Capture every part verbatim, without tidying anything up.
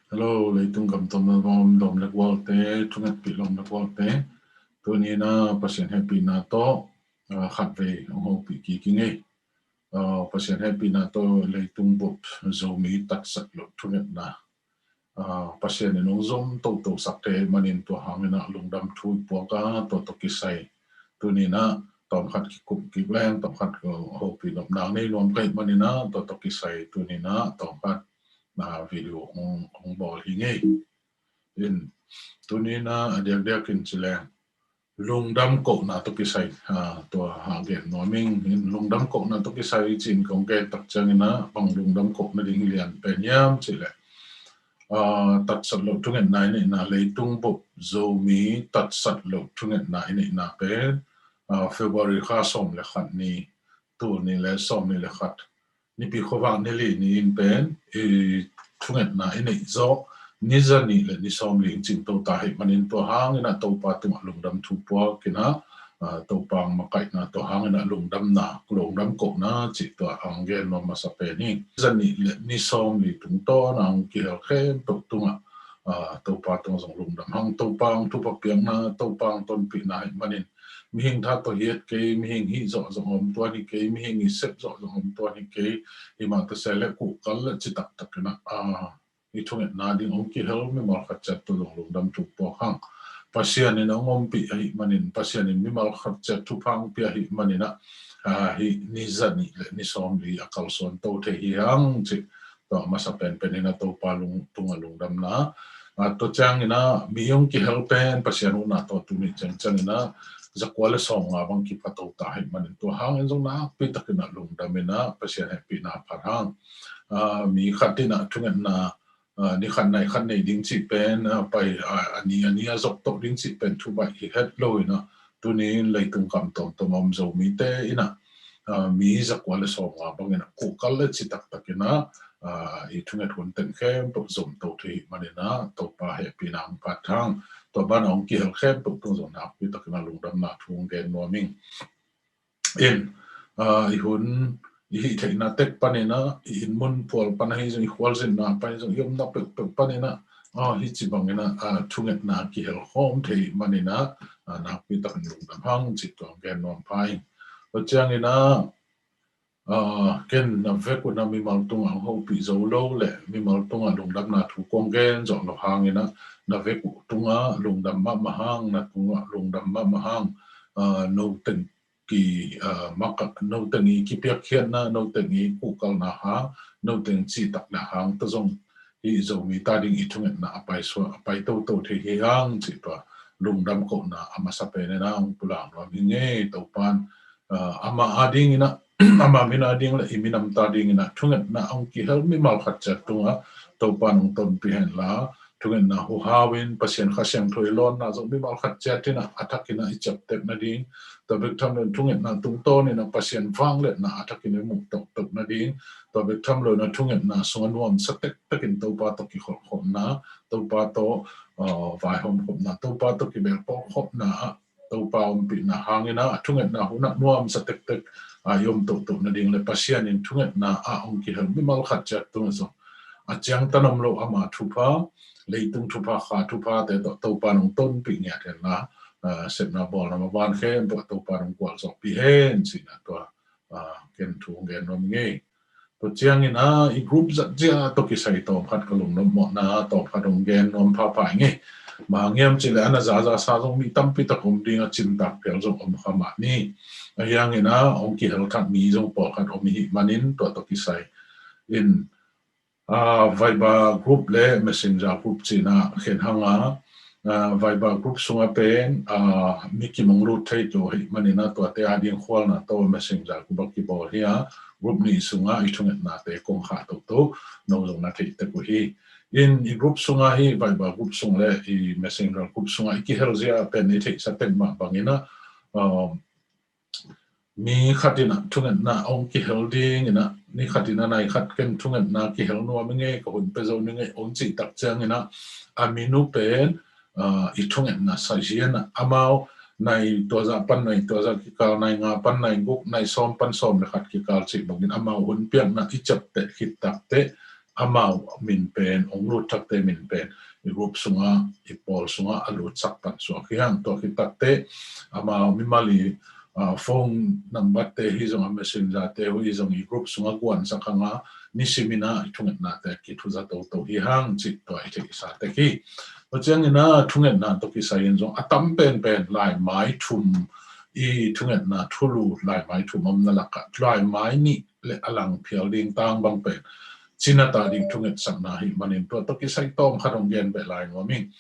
Hello, leitung gam tom na bawm dawm le gualte, thungetpih lawm le gualte. Tuni na Pasian hehpihna tawh, ah, khatvei hong hopih kik ing ei. Ah, Pasian hehpihna tawh leitung bup Zomi tatsat loh thungetna, ah, Pasian in hong zom toto sak thei manin tua hangin ah lungdam thu i puak a, tua tawh kisai tuni na tawmkhat kikup kik leng, tawmkhat hopih nopna nei nuam ka hih manin ah tua tawh kisai tuni na tawmkhat na video hong, hong bawl hi ing ei. In, tuni na a diakdiak in ci leng lungdam kohna tawh kisai, ah, tua hang gen nuam ing. In, lungdam kohna tawh kisai ci-in kong gen tak ciangin ah bang lungdam kohna ding lian pen hiam cih leh, ah, tatsat loh thungetna i neihna, leitung bup Zomi tatsat loh thungetna i neihna pen, ah, February kha sawm le khat ni, tul nih le sawm nih le khat, Nipi khuavak ni li ni-in pen i thungetna i neih zawh ni za nih le ni sawm li in cing to ta hih manin tua hangin ah Topa tungah lungdam thu puak in ah, ah, Topa makaihna tua hangin ah lungdamna, lungdam kohna cih tua hong gen nuam masa pen hi. Ni za nih le ni sawm li tungtawn a hong kihel khempeuh tungah, ah, Topa tungah zong lungdam hang, Topa hong thupha piakna, Topa hong tonpihna hih manin mihing tha tawh hiat kei, mihing hih zawh zong om tuan hi kei, mihing i sep zawh zong om tuan hi kei, himah ta se le kuhkal le citak takin ah, ah, i thungetna ding hong kihel mimal khat ciat tawh zong lungdam thu puak hang. Pasian in hong ompih ahih manin, Pasian in mimal khat ciat thupha hong pia ahih manin ah, ah, hih ni za nih le ni sawm li a kalsuan to thei hi hang cih tua masa penpen in ah Topa lung, tungah lungdamna. Ah, tua ciangin ah mi hong kihel pen Pasian huhna tawh tuni ciangciangin ah zakua le sawmnga bang kipha to ta hih manin tua hangin zong nakpi takin ah lungdam in ah Pasian hehpihna phat hang. Ah, mi khat in ah thungetna, ah, ni khat nai khat nei ding cih pen, ah, pai, ah, a ni a ni a zok toh ding cih pen thu baih hi het lo in ah tuni in leitung kam tawmtawm a om Zomite in ah, ah, mi zakua le sawmnga bangin ah kuhkal le citak takin ah, ah, i thunget hun teng khempeuh zom to thei hih manin ah Topa hehpihna hong phat hang. Tua banah hong kihel khempeuh tung zong nakpi takin ah lungdamna thu hong gen nuam ing. In, ah, i hun i hih theihna tek panin ah, i inn mun phual pan ahi zong, i khualzinna pan ahi zong, i omna peuhpeuh panin ah, ah, hih ci bangin ah, ah, thungetna kihel khawm thei manin ah, ah, nakpi takin lungdam hang cih tua hong gen nuam pha ing. Tua ciangin ah, ah, ken na vek un ah mimal tungah hong hopih zo lo le mimal tungah lungdamna thu kong gen zawh lo hangin ah, na vek uh tungah lungdam mahmah hang, na tungah lungdam mahmah hang, ah, no teng ki, ah, maka, no teng i kipiakkhiatna, no teng i kuhkalna hang, no teng citakna hang tawh zong hih Zomi ta ding i thungetna a pai suak, a pai toto thei hi hang cih tua lungdam kohna a masa pen in ah hong pulak nuam hi ing ei. Topan, ah, ama a dingin ah, ama min a ding le i minam ta dingin ah thungetna hong kihel mimal khat ciat tungah Topan hong tonpih hen la, thungetna huhau in Pasian Kha Siangtho i lawnna zong mimal khat ciat in ah a thakin ah i ciapteh nading, tua bek tham lo in thungetna tungtawn in ah Pasian vangliatna a thakin i muh toktok nading, tua bek tham lo in ah thungetna sungah nuamsa tektekin Topa tawh kikholhkhopna, Topa tawh, ah, vaihawmkhopna, Topa tawh kibelpawlkhopna ah Topa ompihna hangin ah a thungetna hun ah nuamsa tektek, ah, i om toto nading le Pasian in thungetna ah hong kihel mimal khat ciat tungah zong a ciangtan om lo ama thupha, leitung thupha, kha thuphate tawh Topa nong tonpih ngiat hen la, ah, sepna bawlna maban khempeuh Topa nong gualzawhpih hen cihna tua, ah, ken thu hong gen nuam ing ei. Tua ciangin ah i group zat zia tawh kisai tawmkhat ka lungnop mawhna tawmkhat hong gen nuam phapha ing ei. Bang hang hiam cih leh a na zaza sa zong mi tampi tak om ding a, cimtak phial zong om kha mah ni. Ahi hangin ah hong kihel thak mi zong pawlkhat om i hih manin tua tawh kisai in, ah, Viber group le Messenger group cihna khen hang a, ah, Viber group sungah pen, ah, mi kim hong lut thei to hih manin ah tuate a ding khualna tawh Messenger group a kibawl hi a, group nih sungah i thungetnate kong khah toto no zong na theih tek uh hi. In i group sungah hi, Viber group sung le i Messenger group sungah i kihel zia pen i theihsa tek mah bangin ah, ah, mi khat in ah thungetna hong kihel dingin ah, ni khat in ah nai khat ken thungetna kihel nuam ing ei, ka hun pia zo ning ei hong cih tak ciangin ah a min uh pen, ah, i thungetna sazian ah amau nai tua zah pan nai tua zah kikal, nai nga pan nai guk, nai sawm pan sawm le khat kikal cih bangin amau hun piakna i ciapteh khit takteh amau min pen, ong lut thakte min pen i group sungah, i pawl sungah a lutsak pan suak hi hang. Tua khit takteh amau mimal i, ah, phone number te hi zong, a messenger te hi zong i group sungah guansak hang a, nisimin ah i thungetnate kithuza toto hi hang cih tua i theihsa tek hi. Tua ciangin ah thungetna tawh kisai in zong a tam penpen laimai thum, i thungetna thulu laimai thum omna lakah laimai nih le a lang phial ding tang bang pen cina ta ding thungetsakna hi manin tua tawh kisai tawm khat ong gen beh lai nuam ing.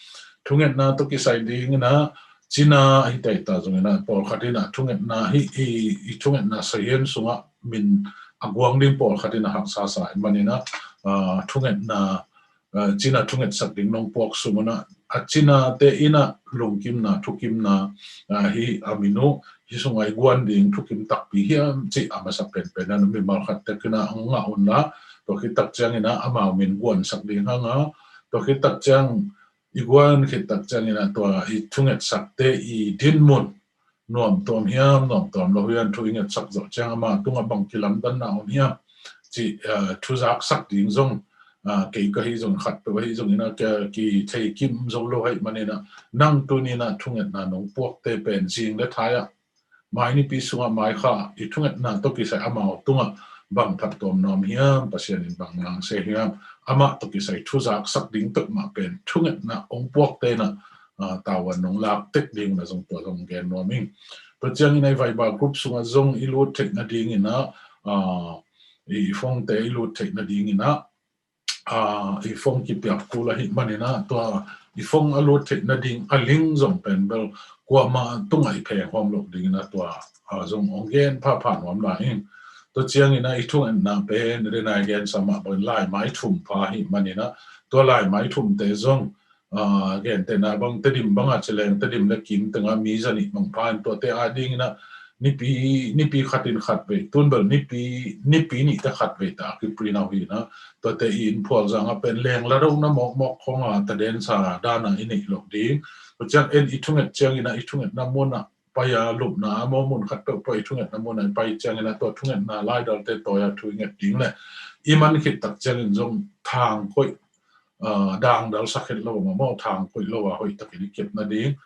Thungetna tawh kisai dingin ah cina hi tei ta zongin ah pawlkhat in ah thungetna hi, i, i thungetna sahian sungah min a guang ding pawlkhat in ah haksa sa hi manin ah, ah, thungetna, ah, cina thungetsak ding nong puak sung un ah a cinate in ah lungkimna, thukimna, ah, hi a min uh, hi sungah i guan ding thukim takpi hiam cih a masa penpen ah mimal khat tek in ah ong ngah un la, tua khit tak ciangin ah amau min guansak ding hang a, tua khit tak ciang i guan khit tak ciangin ah tua i thungetsakte i dinmun nuamtuam hiam, nuamtuam lo hiam, thu i ngetsak zawh ciang amah tungah bang kilamdanna om hiam cih, ah, thuzaksak ding zong, ah, kei ka hi zong khat peuh ahi zongin ah ki, kithei kim zo lo hi manin ah nang tuni in ah thungetna nong puakte pen zing le thai ah mai nipi sungah mai kha i thungetna tawh kisai amau tungah bang phattuamna om hiam, Pasian in bang nangse hiam, amah tawh kisai thuzaksak ding peuhmah pen thungetna ong puakte in ah, ah, tavuan nong lak tek ding na zong tua zong gen nuam ing. Tua ciangin ah i Viber group sungah zong i lut theih nadingin ah, ah, i phone te i lut theih nadingin ah, ah, i phone kipiak kul ahi manin ah tua i phone a lut theih nading a link zong pen bel kuamah tungah i pheng hawm loh dingin ah tua, ah, zong ong gen phapha nuam lai ing. Tua ciangin ah i thungetna pen rinai gen sa mah bangin laimai thum pha hi manin ah tua laimai thumte zong, ah, gentehna bang Tedim bangah ci leng Tedim le Kim tengah mi zanih bang pha in tuate a dingin ah nipi, nipi khat in khat vei, tun bel nipi, nipi nihte khat vei ta a kiprint out hi in ah, tuate i in phualzang ah pen lengla dona mawkmawk khong a tadensa dana i neih loh ding. Tua ciang en i thunget ciangin ah i thungetna mun ah pai a, lupna a maw mun khat peuhpeuh i thungetna mun ah i pai ciangin ah tua thungetna laidalte tawi a thu i nget ding le i man khit tak ciangin zong thang koih, ah, dangdal sak het lo mah maw, thang koih lo a hoih takin i kep nading,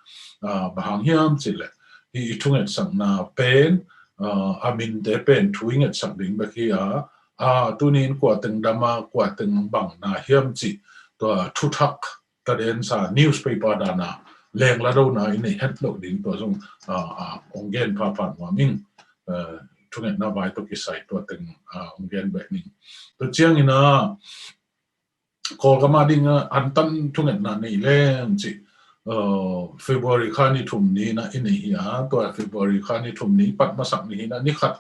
ah, bang hang hiam cih leh hi i thungetsakna pen, ah, a minte pen thu i ngetsak ding bek hi a, ah, tuni in kua teng dam a, kua teng bang na hiam cih tua thuthak tadensa newspaper dana lengla dona i neih het loh ding tua zong, ah, ah, ong gen phapha nuam ing. Ah, thungetna vai tawh kisai tua teng, ah, ong gen beh ning. Tua ciangin ah Kawlgam a ding ah antan thungetna nei leng cih, uh, February kha ni thum ni in ah i nei hi a, tua February kha ni thum ni pat masak ni hi in ah ni khat,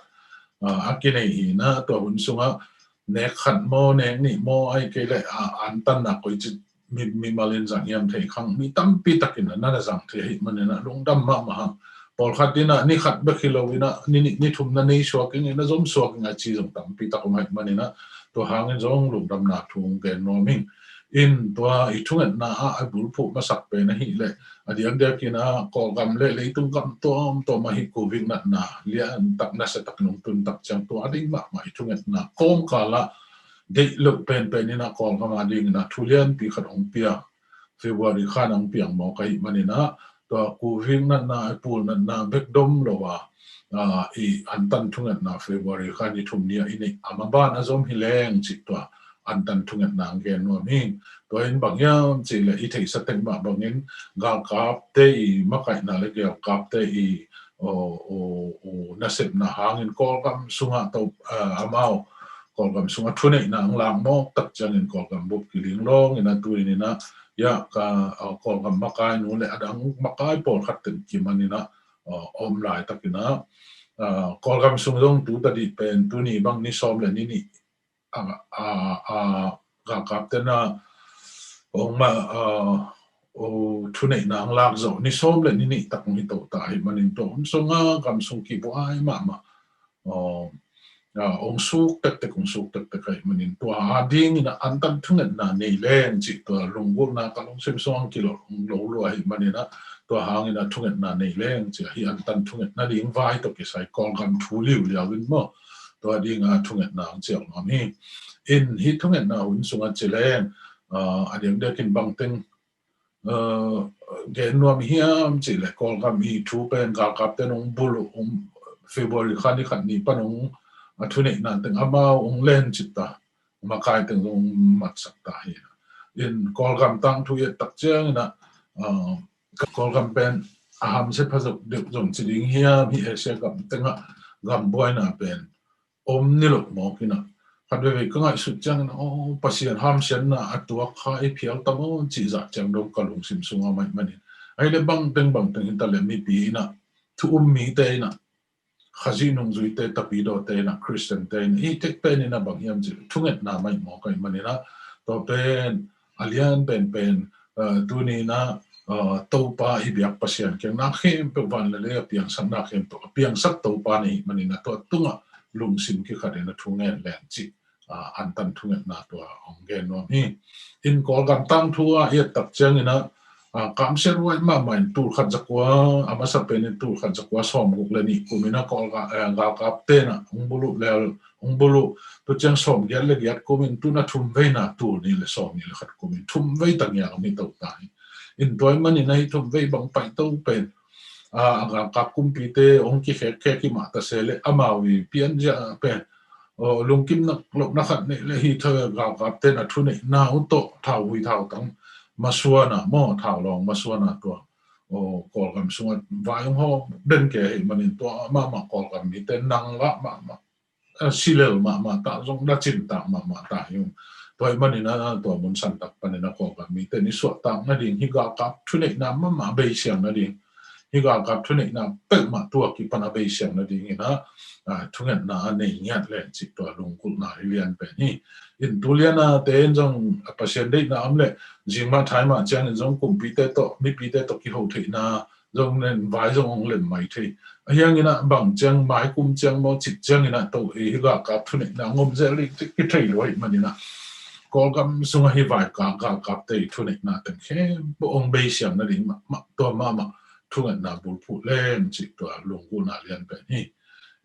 uh, a kinei hi in ah tua hun sungah nek khat maw, nek nih maw, ahih kei leh, uh, antanna koi ci mi, mimal in zang hiam thei khang mi tampi takin ah na na zang thei ahih manin ah lungdam mahmah hang. Pawlkhat in ah ni khat bek hi lo in ah ni nih ni thum na nei suak ing, na zom suak ing a ci zong tampi tak om ahih manin ah tua hangin zong lungdamna thu gen nuam ing. In tua i thungetna ah a bulphuh masak pen ahih leh a diakdiakin ah Kawlgam le leitung gam tuamtuam ah hih Covid natna lian tak nasia tak nong tun tak ciang tua a ding mahmah i thungetna kawmkal ah deih loh penpen in ah Kawlgam a dingin ah thu lianpi khat hong piang, February kha in hong piang mawk ahih manin ah tua Covid natna, i pul natna bek dom lo a, ah, i antan thungetna February kha ni thum ni ah i neih a maban a zom hi leng cih tua antan thungetna hong gen nuam hi. Tua in bang hiam cih leh i theihsa tek mah bangin galkapte i makaihna le galkapte i, o, o, o, nasepna hangin Kawlgam sungah to, ah, amau Kawlgam sungah thuneihna ang lak mawk tak ciangin Kawlgam bup kiling lawng in ah tu in ah, ya, ka, ah, Kawlgam makai nu le a dang makai pawlkhat teng kiman in ah, ah, om laitak in ah, ah, Kawlgam sung zong tu tadih pen tuni bang ni sawm le ni nih, ah, ah, ah, galkapte in ah ong ma, ah, o, thuneihna ang lak zawh ni sawm le ni nih tak hong hi to ta ahih manin tua hun sungah gam sung kibuai mahmah, o, ah, ong suk tektek, ong suk tektek ahih manin tua a dingin ah antan thungetna nei leng cih tua lunggulhna ka lungsim sungah kilawh lo lua ahih manin ah tua hangin ah thungetna nei leng cih hi antan thungetna ding vai tawh kisai Kawlgam thu liuliau in maw tua ding ah thungetna ang ciang nuam hi. In hih thungetna hun sungah ci leng, ah, a diakdiakin bangteng, ah, gen nuam hiam cih leh Kawlgam i thu pen galkapte in hong buluh, hong February kha ni khat ni pan hong a thuneihna teng amau hong len cip ta, makai teng zong matsak ta hi. In Kawlgam tangthu i et tak ciangin ah, ah, Kawlgam pen a hamsia pha zok deuh zong ci ding hiam, hih Asia gam tengah gam buaina pen om ni lo mawk in ah, khat veivei ka ngaihsut ciangin ah, aw, Pasian hamsiatna a tuak kha i phial tam aw cih zah ciang dong ka lungsim sungah om ahih manin, ahih leh bangteng bangteng hi ta leh mipi in ah, thu um mite in ah, Khazih nungzuite, Tapidawte in ah, Khristiante in ah, hih tek pen in ah bang hiam cih leh thungetna mah mawk ahih manin ah, tua pen a lian penpen, ah, tuni in ah, ah, Topa i biak Pasian kiang na khempeuh, van le lei a piangsak na khempeuh a piangsak Topa na hih manin ah, tua tungah lungsim kikhat in ah thu ngen leng cih, ah, antan thungetna tua hong gen nuam hi. In Kawlgam tangthu ah i et tak ciangin ah, ah, kamsiat huai mahmah in tul khat za kua, a masa pen in tul khat za kua sawmguk le nih kum in ah Kawlga-, eh, galkapte in ah hong buluh lel, hong buluh, tua ciang sawmgiat le giat kum in tu in ah thum veina tul nih le sawmnih le khat kum in thum vei ta ngial hong hi to ta hi. In tua ahih manin ah hih thum vei bang paito pen, ah, a galkap kumpite hong kikhekkhek hi mah ta se leh amau i pianzia pen, aw, lungkimna lohna khat neih leh hih tha galkapte in ah thuneihna uh tawh thau hui thautang masuana maw, thau lawng masuana tua, aw, Kawlgam sungah vai hong hawm den kei ahih manin tua mahmah Kawlgam mite nang lah mahmah, ah, silel mahmah ta, zong na cin tak mahmah ta hi ung. Tua ahih manin ah tua mun san tak panin ah Kawlgam mite in i suahtak nading, hih galkap thuneihna mahmah beisiang nading, hih galkap thuneihna peuhmah tua kipan a beisiang nading in ah, ah, thungetna a nei ngiat leng cih tua lunggulhna i lian pen hi. In tu lian a te in zong, ah, Pasian deihna om leh zing mah thai mah ciangin zong kumpite tawh, mipite tawh kiho theihna zong nen vai zong hong lem mai thei. Ahih hangin ah bang ciang mai kum ciang maw cih ciangin ah to, eh, hih galkap thuneihna ngom zel ding kithei lo ahih manin ah Kawlgam sungah hih vaikak galkapte thuneihna teng khempeuh hong beisiang nading mahmah, tua mahmah thungetna bulphuh leng cih tua lunggulhna lian pen hi.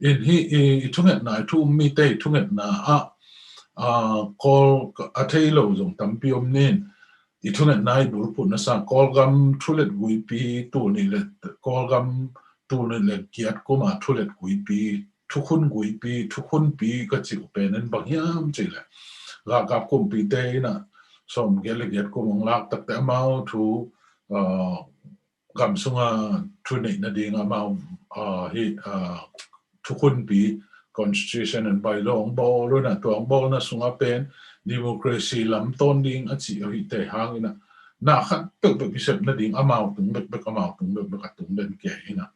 In hih i, i thungetna, i thu um mite i thungetna ah, ah, Kawl a thei lo zong tampi om nin, i thungetna i bulphuh na sa, Kawlgam thulet guipi tul nih le, Kawlgam tul nih le giat kum a thulet guipi, thukhun guipi, thukhunpi ka cih uh pen in bang hiam cih leh, galkap kumpite in ah sawmgiat le giat kum hong lak takte amau thu, ah, gam sunga thu neih nading amau, ah, hih, ah, thukhunpi, constitution and bylaw hong bawl uh in ah, tua hong bawlna sungah pen democracy lam tawn ding a cih uh hi te hangin ah, na khat peuhpeuh kisep nading amau tung bekbek, amau tung bekbek a tung den kei in ah.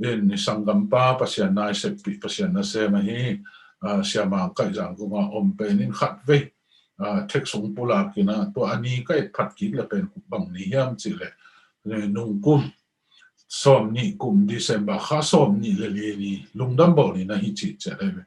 In i sanggampa Pasian na i seppih, Pasian nasem ahi, ah, Sia Mang Kaih Zangkong a om pen in khat vei, ah, text hong pulak in ah, tua a ni ka et phat kik leh pen bang ni hiam cih leh, eh, nungkum sawmnih kum December kha sawmnih le li ni lungdam bawl ni na hi cih ciat ahi ve.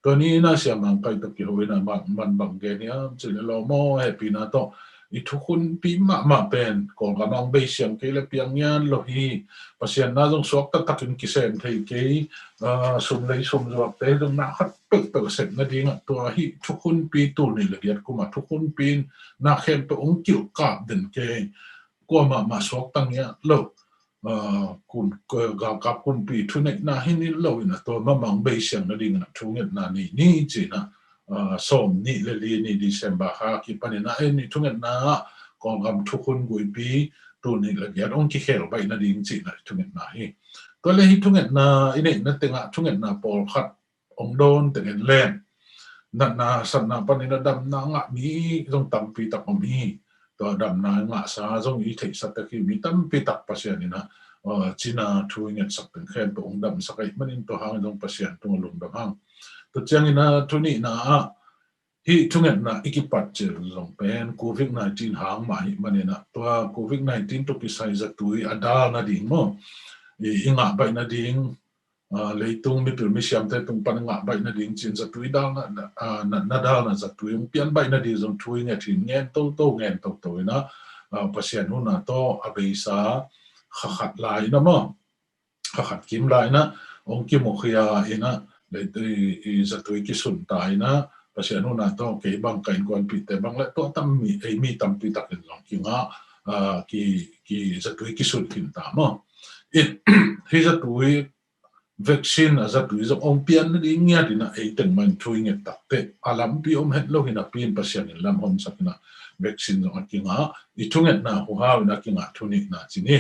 Tua ni in ah Sia Mang Kaih tawh kiho in ah man, man bang gen hiam cih leh, lawm aw, hehpihna tawh i thukhunpi mahmah pen Kawlgam ah hong beisiang kei leh piang ngiat lo hi. Pasian na zong suak taktakin kisem thei kei, ah, sum lei sum zuakte zong na khat peuhpeuh sep nading ah tua hih thukhunpi tul nih le giat kum a thukhunpi in na khempeuh hong kilhkap den kei. Kuamah mah suakta ngiat lo, ah, kum, ah, galkap kumpi thuneihna hi ni lo in ah tua mahmah hong beisiang nading in ah thungetna nei ni ci in ah, ah, sawmnih le li ni December kha kipan in ah, eh, i thungetna ah Kawlgam thukhun guipi tul nih le giat hong kikhel baih nading ci in ah i thungetna hi. Tua leh hih thungetna i neihna tengah thungetna pawlkhat hong dawn teng en leng, natna satna panin a damna ngah mi zong tampi tak om hi. Tua damna ngahsa zong i theihsa tek hi, mi tampi tak Pasian in ah, ah, cina thu i ngetsak teng khempeuh hong damsak ahih manin tua hangin zong Pasian tungah lungdam hang. Tua ciangin ah thu nihna ah, hih thungetna i kipat cil zong pen covid nineteen hang mah ahih manin ah, tua covid nineteen tawh kisai zatui a dal nading maw, i, i ngah baih nading, ah, leitung mipil misiamte tung pan ngah baih nading ci in zatui dalna, ah, na, na dalna zatui hong pian baih nading zong thu i nget hi, ngen toto, ngen toto in ah, ah, Pasian hun a tawh a beisa kha khat lai in ah maw, kha khat kim lai in ah hong kimukhia in ah, lei, i, i zatui kisunta in ah, Pasian huna tawh kei bang ka innkuanpihte bang le tua tam mi, ei mi tampi takin zong kingah, ah, ki, ki zatui kisun khin ta maw. It, hi zatui vaccine a zatui zong ong pian nading ngiat in a ei teng mah in thu i nget takte a lampi om het lo hi napi in Pasian in lam honsak in a vaccine zong a kingah i thungetna huhau in a kingah thu nihna ci ni.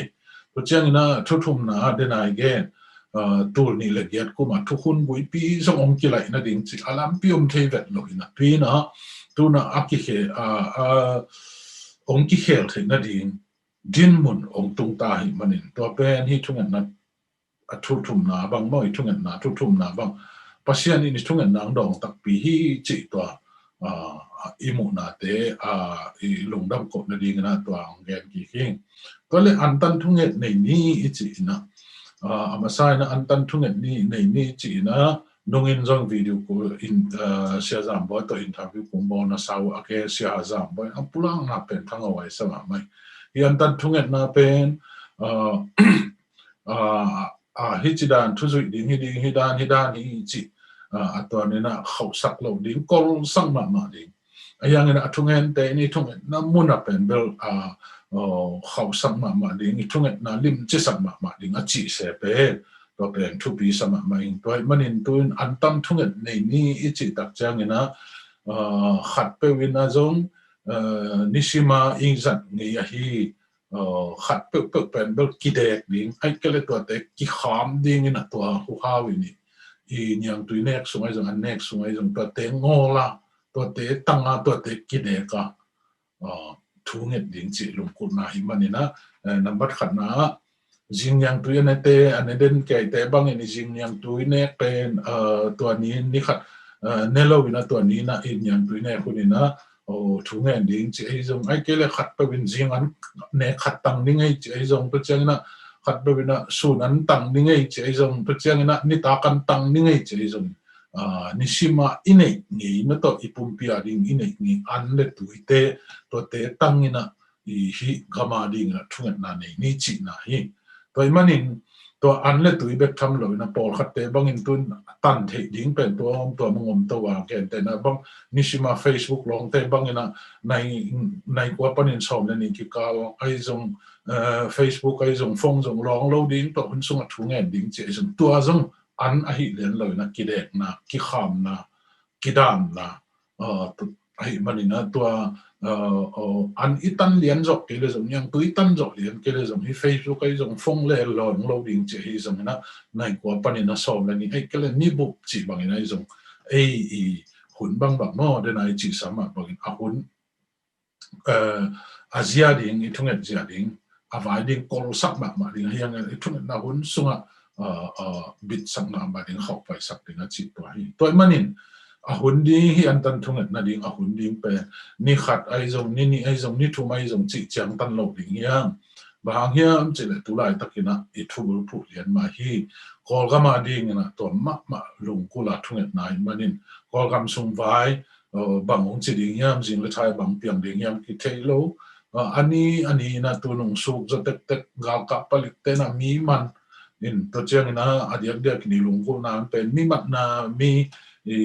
Tua ciangin a thu thumna a denai gen, ah, tul nih le giat kum a thukhun buipi zong ong kilaih nading ci a lampi om thei vet lo hi napi in a tuna a kikhe, ah, ah, ong kikhel theih nading dinmun ong tung ta hi manin tua pen hi thungetna a thu thumna bang maw, i thungetna thu thumna bang Pasian in i thungetna ang dawng takpi hi cih tua, ah, i muhnate, ah, i lungdam koh nadingin a tua ang gen kik hi. Tua le antan thunget nei ni i cih in a, ah, a masa in a antan thunget ni nei ni cih in a nungin zong video ko in, ah, Sia Zam Bawi tawh interview kong bawl na sau a ke Sia Zam Bawi a pulakna pen thang a wai sa mahmah hi. Antan thungetna pen, ah, ah, ah, hi ci dan thuzuih ding hi ding hi dan hi dan hi ci, ah, a tua ni na khauhsak lo ding kolsak mahmah ding. A hiangin a thungente ni thungetna mun a pen bel, ah, oh, khauhsak mahmah ding i thungetna limcisak mahmah ding a cih se pen tua pen thupi sa mahmah ing tua hi manin tuin antan thunget nei ni i cih tak ciangin a, ah, khat peuh in a zong, ah, nisima i zat ngei ahi, ah, khat peuhpeuh pen bel kidek ding ai kele tuate kikham ding in a tua huhau in i niangtui nek sung ai zong an nek sung ai zong tuate ngawla tuate tanga tuate kideka, ah, thu nget ding cih lungkulna hi manin a, eh, nambat khatna ah zing niangtui a nete a ne den keite bangin i zing niangtui nek pen, ah, tua ni ni khat, ah, ne lo in a tua ni na i niangtui nek hun in a, oh, thu ngen ding ci ei zong ai kei le khat peuh in zing an nek khat tang ni ngei ci ei zong tua ciangin a khat peuh in a sun an tang ni ngei ci ei zong tua ciangin a nitak an tang ni ngei ci ei zong, ah, nisima i neih ngei na tawh i pumpi a ding i neih ngei an le tuite tuate tangin a i hih gama dingin a thungetna nei ni cihna hi. Tua i manin tua an le tui bek tham lo in a pawlkhatte bangin tun tan theih ding pen tua om tua mangom to a gentena bang nisima Facebook lawngte bangin a nai, nai kua panin sawm le ni kikal ai zong, eh, Facebook ai zong phone zong lawng lo ding tua hun sungah thu ngen ding ci ai zong tua zong an ahi lian lo in a kidekna, kikhamna, kidamna, ah, tu, ahi manin a tua, ah, oh, an i tan lian zawh kei le zong niangtui i tan zawh lian kei le zong hi Facebook ai zong phone le lawng lo ding ci ahi zong in a nai kua panin a sawm le ni ai kei le ni bup ci bangin ai zong ei i hun bangbang maw den ai ci sa mah bangin a hun, eh, a zia ding, i thunget zia ding, a vai ding kolsak mahmah ding a hiang i thungetna hun sungah, ah, ah, bitsak mahmah ding khauhpaisak ding a cih tua hi. Tua i manin a hun ding hi antan thungetna ding a hun ding pen ni khat ai zong ni nih ai zong ni thum ai zong cih ciang tan lo ding hiang. Bang hang hiam cih le tu laitakin a i thubul phuh lian mah hi. Kawlgam a dingin a tua mahmah lungkul a thungetna hi manin Kawlgam sung vai, uh, bang hong ci ding hiam, zing le thai bang piang ding hiam kithei lo. Uh, a ni a ni in a tu nung suk zaw tektek galkap palik te in a mi man in tua ciangin a a diakdiak in i lungkulhna an pen mi matna mi i,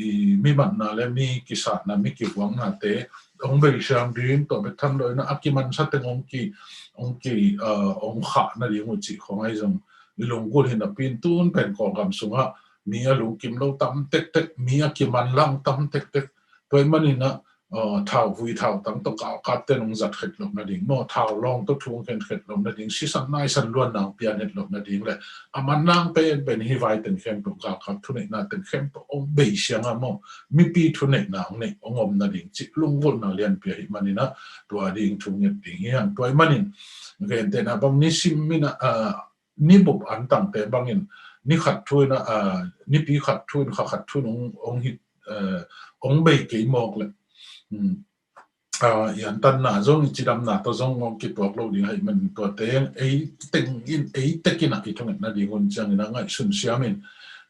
i mi matna le mi kisatna mi kihuangnate hong bei siang ding tua bek tham lo in a a kimansa teng hong ki hong ki, uh, hong khah nading uh cih khong ai zong i lungkulh hi napi in tun pen Kawlgam sungah mi a lungkim lo tam tektek, mi a kimanlang tam tektek. Tua i manin a, uh, thau vui thau tang tawh galkapte nong zat het loh nading maw, thau lawng tawh thu hong khen het loh nading, sisan naisan luanna hong pian het loh nading le a manlang pen pen hi vai teng khempeuh galkap thuneihna teng khempeuh hong bei siang a maw, mipi thuneihna hong neih hong om nading cih lungkulhna lianpi ahi manin a tua ding thu nget ding hiang. Tua i manin gentehna bang nisim in a, uh, ni bup an tangte bangin ni khat thu in a, ah, nipi khat thu in kha khat thu in hong, hong hit, eh, hong bei kei mawk le, hmm, ah, i antanna zong i cidamna tawh zong hong kituak lo ding ahi manin tuate ei teng in ei tekin a i thungetna ding hun ciangin a ngaihsun siamin,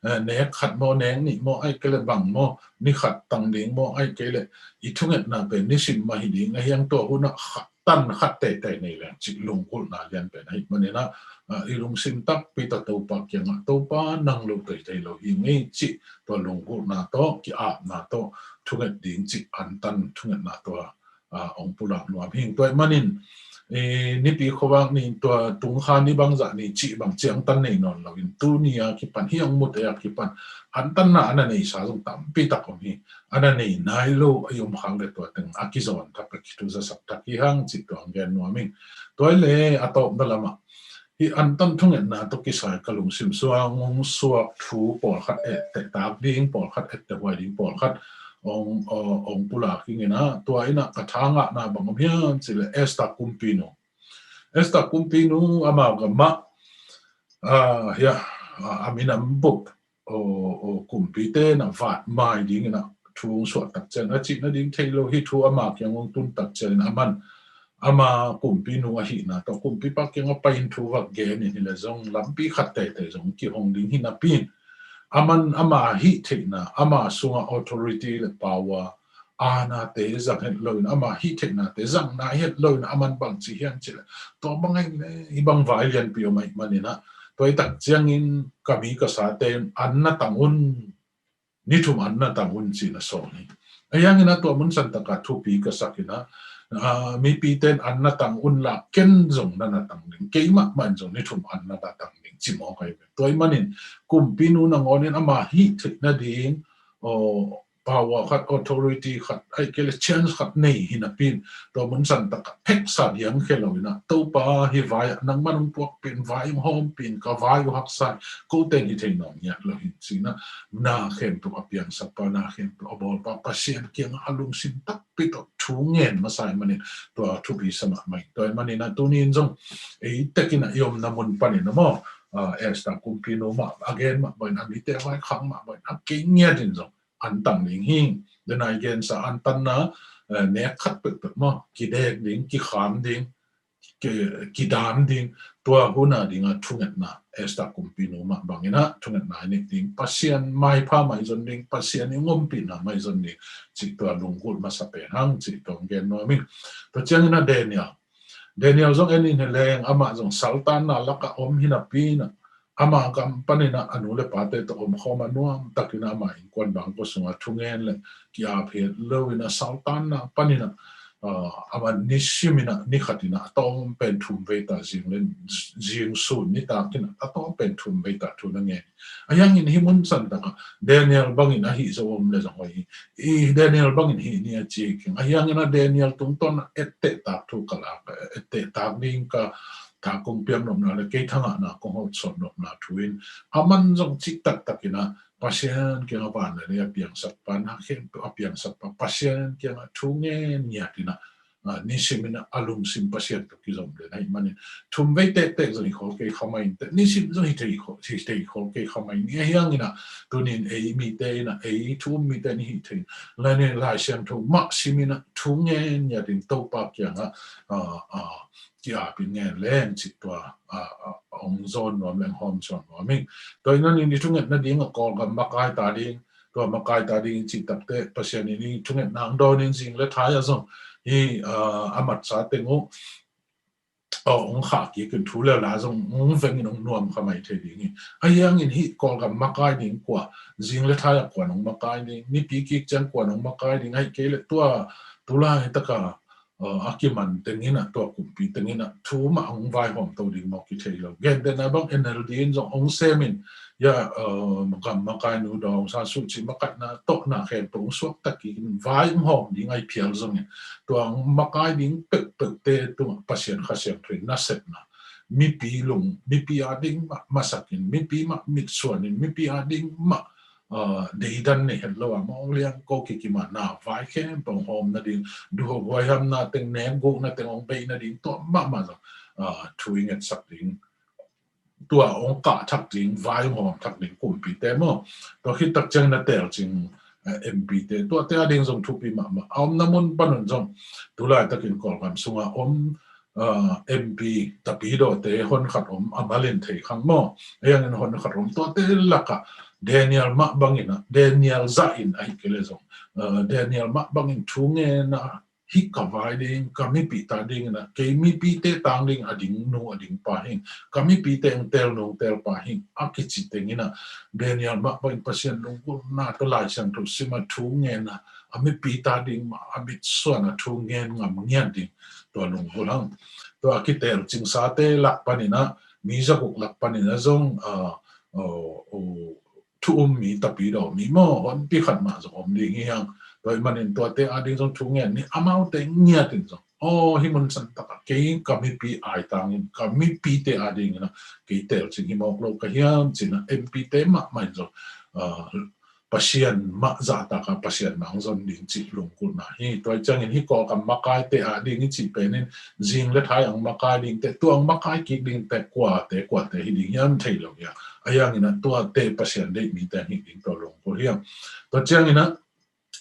eh, nek khat maw nek nih maw ai kei le bang maw ni khat tang ding maw ai kei le i thungetna pen nisim mah hi ding a hiang tua hun a khat tan khat teitei nei leng cih lunggulhna lian pen ahih manin ah, ah, i lungsim takpi tawh Topa kiangah, Topa, nang lo teitei lo hi ngei cih tua lunggulhna tawh, ki-apna tawh thunget ding cih antan thungetna tua, ah, hong pulak nuam hi ing. Tua ahih manin, eh, Nipi khuavak ni, tua tungkha ni bangzah ni cih bang ciangtan nei nawn loin, tuni a kipan, hih hong mute a kipan antanna a na neisa zong tampi tak om hi. A na nei nai lo a i om khak leh tua teng a kizawn thak, a kithuzasak thak hi hang cih tua hong gen nuam ing. Tua hi leh a tawpna lamah, hih antan thungetna tawh kisai ka lungsim sungah hong suak thu pawlkhat etteh tak ding, pawlkhat etteh huai ding, pawlkhat hong, hong pulak hi ing ah, tua in ah ka tha ngahna bang om hiam cih leh Esther Kumpinu. Esther Kumpinu, amah gam mah, ah, hia, ah, a minam bup, o, o, kumpite in ah vat mai ding in ah thu hong suah tak ciang, a cihna ding thei lo, hih thu ama kiang hong tun tak ciang in ah, aman ama kumpinu ahihna tawh kumpipa kiangah pai-in thu va gen in hi leh zong lampi khat teitei zong kihong ding hi napi in, aman ama hih theihna, ama sungah authority le power, aanate zang het loin, ama hih theihnate zang nai het loin, aman bang ci hiam cih leh, tua bang ahih leh hih bang vai lianpi om ahih manin ah, tua hi tak ciangin ka mi ka sate in an na tang un, ni thum an na tang un ci-in a sawl hi. Ahi hangin ah tua mun san takah thupi ka sak in ah, ah, mipite in an na tang un la, ken zong na na tang ding, keimah mah in zong ni thum an na na tang ding ci mawk ahi ve. Tua ahih manin kumpinu nangawn in ama hih theihna ding, aw, power khat, authority khat, ahih kei leh chance khat nei hi napi in, tua mun san takah pheksa diang khia lo in ah, Topa, hih vai ah nangman hong puakpih in, vai hong hawmpih in, ka vai uh haksa in, kote in hih thei nawn ngiat lo hi ci-in ah, na khempeuh a piangsakpa, na khempeuh a bawlpa Pasian kiangah a lungsim takpi tawh thu ngen masa ahih manin tua thupi sa mahmah hi. Tua ahih manin ah tuni in zong ei tek in ah i omna mun panin ah maw, ah, Esther kumpinu mah a gen mah bangin, a mite vaikhak mah bangin, a kei ngiat in zong an tang ding hi. Tua na i gensa antanna, eh, nek khat peuhpeuh maw, kidek ding, kikham ding, ki, kidam ding, tua hun a ding a thungetna Esther kumpinu mah bangin ah thungetna i neih ding, Pasian maipha mah i zon ding, Pasian i hong ompihna mah i zon ding cih tua lunggulh masa pen hang cih tua hong gen nuam ing. Tua ciangin ah Daniel, Daniel zong en in hi leng, amah zong saltanna lakah om hi napi in ah, ama gam panin ah a nu le pate tawh omkhawm a, nuam takin ah ama innkuan bangkua sungah thungen le ki-ap het loin ah, saltanna panin ah, ah, aman nisim in ah, ni khat in ah a tawm pen thum vei ta, zing le, zing sun nitak in ah a tawm pen thum vei ta thu na ngen. Ahi hangin hih mun san takah Daniel bangin a hih zo om leh zong hoih hi. I Daniel bangin hih ni a ci keng. Ahi hangin ah Daniel tungtawn ah etteh tak thu ka lak, etteh tak ding ka tha kong piak nopna le kei thangahna kong hawlsawn nopna thu in, aman zong cih taktak in ah Pasian kiangah van le lei a piangsakpa, na khempeuh a piangsakpa Pasian kiangah thu ngen ngiat in ah, ah, nisim in ah a lungsim Pasian tawh kizom den ahih manin, thum vei tektek zong hi khol kei kha mai in teh, nisim zong hi thei khol, hi thei khol kei kha mai in, ahi hangin ah tuni in ei mite in ah, ei thu um mite in hih thei, Lai, Lai Siangtho mah sim in ah thu ngen ngiat in Topa kiangah, ah, ah, ki-ap in ngen leng cih tua, ah, ah, hong zawn nuam leng hawmsawn nuam ing. Tua ahih manin i thungetna ding ah Kawlgam makai ta ding, tua makai ta ding cih tak teh Pasian in i thungetna hong dawn in, zing le thai ah zong hih, ah, a matsa teng uh, aw, hong khah kik in thu le la zong hong veng in hong nuam kha mai thei ding hi. Ahi hangin hih Kawlgam makai ding kua, zing le thai ah kua'n hong makai ding, Nipi kik ciang kua'n hong makai ding, ahih kei leh tua tulai takah, ah, a kiman teng in ah, tua kumpi teng in ah thu mah hong vaihawmto ding maw kithei lo. Gentehna bang N L D in zong hong sem in, ya, ah, gam makai nu Daw Aung San Suu Kyi makaihna tawh na khempeuh hong suakta kik in, vai hong hawm ding ahi phial zongin, tua hong makai ding peuhpeuhte tungah Pasian Kha Siangtho in nasepna, mipi lung, mipi a ding mah masak in, mipi mah mitsuan in, mipi a ding mah, ah, deidan nei het lo a, mawng liang ko kikim a na vai khempeuh hong hawm nading, duhhuaihamna teng, nekgukna teng hong bei nading, tua mahmah zong, ah, thu i ngetsak ding, tua hong kah thak ding, vai hong hawm thak ding kumpite maw. Tua khit tak ciangin a tel cing, eh, M P te, tuate a ding zong thupi mahmah. A omna mun pan un zong, tu laitakin Kawlgam sungah om, ah, M P tapidawte hon khat om, a malin thei khang maw. Ahi hangin hon khat om, tuate lakah Daniel mah bangin ah, Daniel zah in ahih kei leh zong, ah, Daniel mah bangin thu ngen a, hih ka vai ding, ka mipite adingin ah, kei mipite tang ding a ding nu a ding pa hing, ka mipite hong tel nu hong tel pa hing, a kici teng in ah, Daniel mah bangin Pasian lunggulhna tawh Lai Siangtho sim a thu ngen a, a mipite ading mah a mitsuan a thu ngen ngam ngiat ding, tua lunggulh hang. Tua a kitel cingsate lak panin ah, mi zaguk lak panin ah zong, ah, oh, oh, thu um mi, tapidaw mi maw, honpi khat mah zong om ding hi hang. Tua ahih manin tuate ading zong thu ngen ni, amaute ngiat in zong, aw, hih mun san tak ah kei ka mipi ai tangin, ka mipite adingin ah kei telcing hi mawk lo ka hiam, ci-in ah M P te mahmah in zong, ah, Pasian mah zahtak a Pasian mah hong zon ding cih lunggulhna hi. Tua ciangin hih Kawlgam makaite ading i cih pen in, zing le thai ang makai dingte, tua ang makai kik dingte kuate, kuate hi ding hiam thei lo hi a. Ahi hangin ah tuate Pasian deih mite hi ding, tua lunggulh hi a. Tua ciangin ah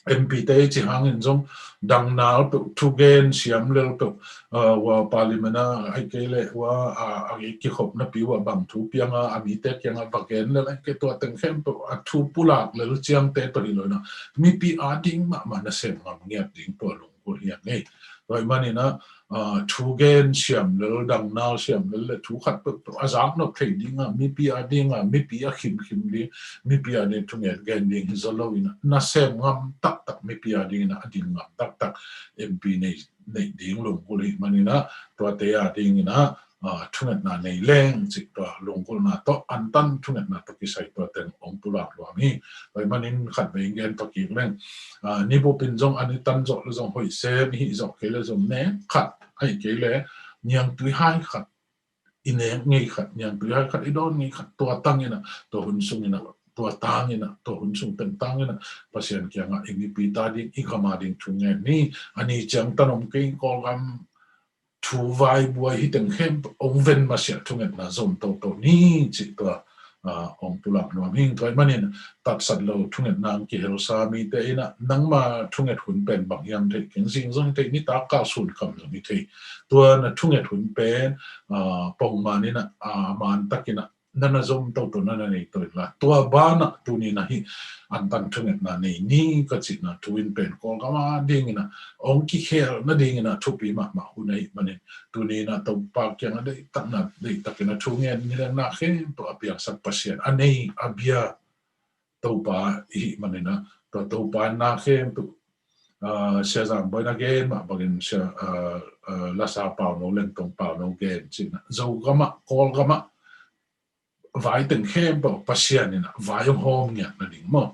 M P te i cih hangin zong dangnal peuh, thugen siam lel peuh, ah, hua Parliament ah, ahih kei leh hua, ah, a kikhopna pi hua bang thu piang a, a mite kiangah va gen lel, ahih kei, tua teng khempeuh a thu pulak lel ciangte tawh hi lo in ah, mipi ading mahmah nasem ngam ngiat ding, tua lunggulh hi a ngei. Tua ahih manin ah, ah, thugen siam lel, dangnal siam lel le thu khat peuh a zak nop thei ding a, mipi ading a, mipi a khimkhim ding, mipi ading thungen gen ding hi zaw lo in ah, nasem ngam taktak, mipi adingin ah a din ngam taktak M P nei, nei ding lunggulh ahih manin ah, tuate adingin ah, ah, thungetna nei leng cih, tua lunggulhna tawh, antan thungetna tawh kisai tua teng hong pulak nuam hi. Tua ahih manin khat vei gen pakik leng, ah, ni bup in zong an i tan zawh le zong hoih sem, i hih zawh kei le zong nek khat, ahih kei leh niangtui hai khat i nek ngei khat, niangtui hai khat i dawn ngei khat, tua tangin ah, tua hun sungin ah, tua tangin ah, tua hun sung teng tangin ah Pasian kiangah i mipite ading, i gam ading thu ngen ni. A ni ciang tan om kei, Kawlgam thu vai buai hi teng khempeuh hong ven masiah thungetna zom toto ni cih tua, ah, hong pulak nuam hing. Tua ahih manin tatsat lo thungetna hong kihelsa mite in ah, nangma thunget hun pen bang hiam thei keng, zing zong hi thei, nitak kal sun kam zong hi thei. Tua na thunget hun pen, ah, pongman in ah, ah, man takin ah, na na zom toto, na na nei to in la, tua banah tuni na hih antan thungetna nei ni ka cihna thu in pen Kawlgam adingin ah hong kikhel nadingin ah thupi mahmah hun ahih manin, tuni na Topa kiangah deihtakna, deihtakin a thu ngen ni leng, na khempeuh a piangsak Pasian, a nei a bia Topa i hih manin ah, tua Topa in na khempeuh, ah, Sia Zang Bawi na gen mah bangin, Sia, ah, ah, Lasa Pauno, Lengtong Pauno gen cihna, Zogam ah, Kawlgam ah, vai teng khempeuh Pasian in ah vai hong hawm ngiat nading maw,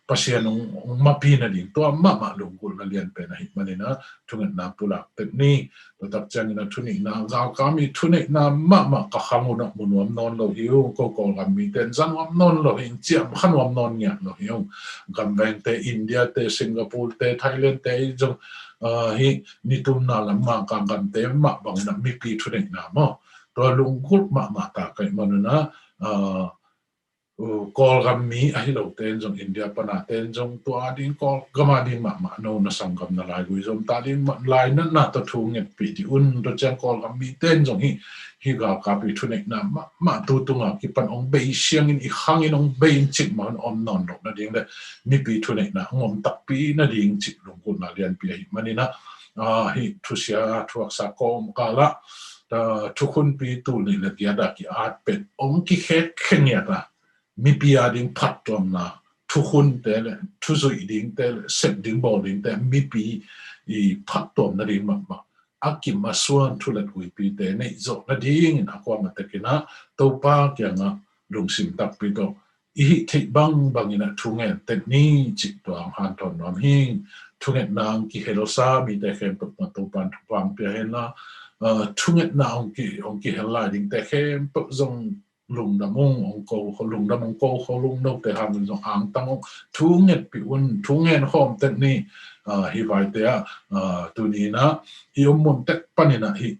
Pasian hong, hong mapi nading, tua mahmah lunggulhna lian pen ahih manin ah thungetna pulak tek ni. Tua tak ciangin ah thu nihna, galkap mi thu neihna mahmah ka khang un ah mu nuam nawn lo hi ung, ko Kawlgam mite in za nuam nawn lo hi ung, ciam kha nuam nawn ngiat lo hi ung. Gamvengte, India te, Singapore te, Thailand te, i zong, ah, hih nitumna lam Mangkang gamte mah bangin ah mipi thu neihna maw, tua lunggulh mahmah ta ka hih manun ah, ah, uh, Kawlgam mi ahi lote in zong, India pana te in zong, tua ading Kawlgam ading mahmah, no na sanggam na laigui zom ta ding mah, lainatna tawh thu ngetpih dih un. Tua ciang Kawlgam mite in zong hih, hih galkap i thu neihna mahmah tu tunga kipan hong bei siangin, i khangin hong bei in cik mah hun om nawn lo nading le mipi thu neihna hong om takpi nading cih lunggulhna lianpi ahih manin ah, ah, hih thusia thuaksa kawmkal ah, ah, thukhunpi tul nih le giat a ki-at pen hong kikhek khe ngiat a, mipi ading phattuamna, thukhunte le thuzuih dingte le sep ding bawl dingte, mipi i phattuam nading mahmah, a kim a suan thu le huipite neih zawh nadingin a kuamah tekin ah Topa kiangah lungsim takpi tawh i hih theih bangbangin ah thu ngen tek ni cih tua hong hanthawn nuam hing. Thungetna hong kihelsa mite khempeuh mah Topa in thupha hong pia hen la, ah, thungetna hong ki, hong kihel lai dingte khempeuh zong lungdam ung, hong ko, lungdam hong ko kho ung, note hangin zong angtang ung, thu ngetpih un, thu ngen khawm tek ni. Ah, hih vaite ah, ah, tuni in ah i om mun tek panin ah hih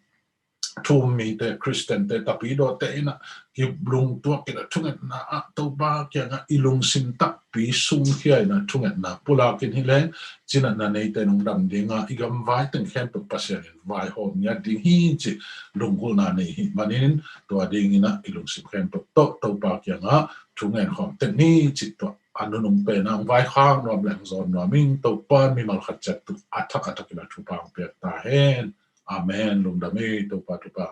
thu um mite, Khristiante, tapidawte in ah kilungtuak in ah thungetna ah Topa kiangah i lungsim takpi sungkhia in ah thungetna pulak in hi leng, cinatna neite in hong dam ding a, i gam vai teng khempeuh Pasian in vaihawm ngiat ding hi cih lunggulhna nei hi manin, tua dingin ah i lungsim khempeuh tawh Topa kiangah thu ngen khawm tek ni cih tua a nunung pen ah hong vaikhak nuam leh hong zawn nuam ing. Topa in mimal khat ciat tung a thak a thak in a thupha hong piak ta hen. Amen. Lungdam ei Topa thupha.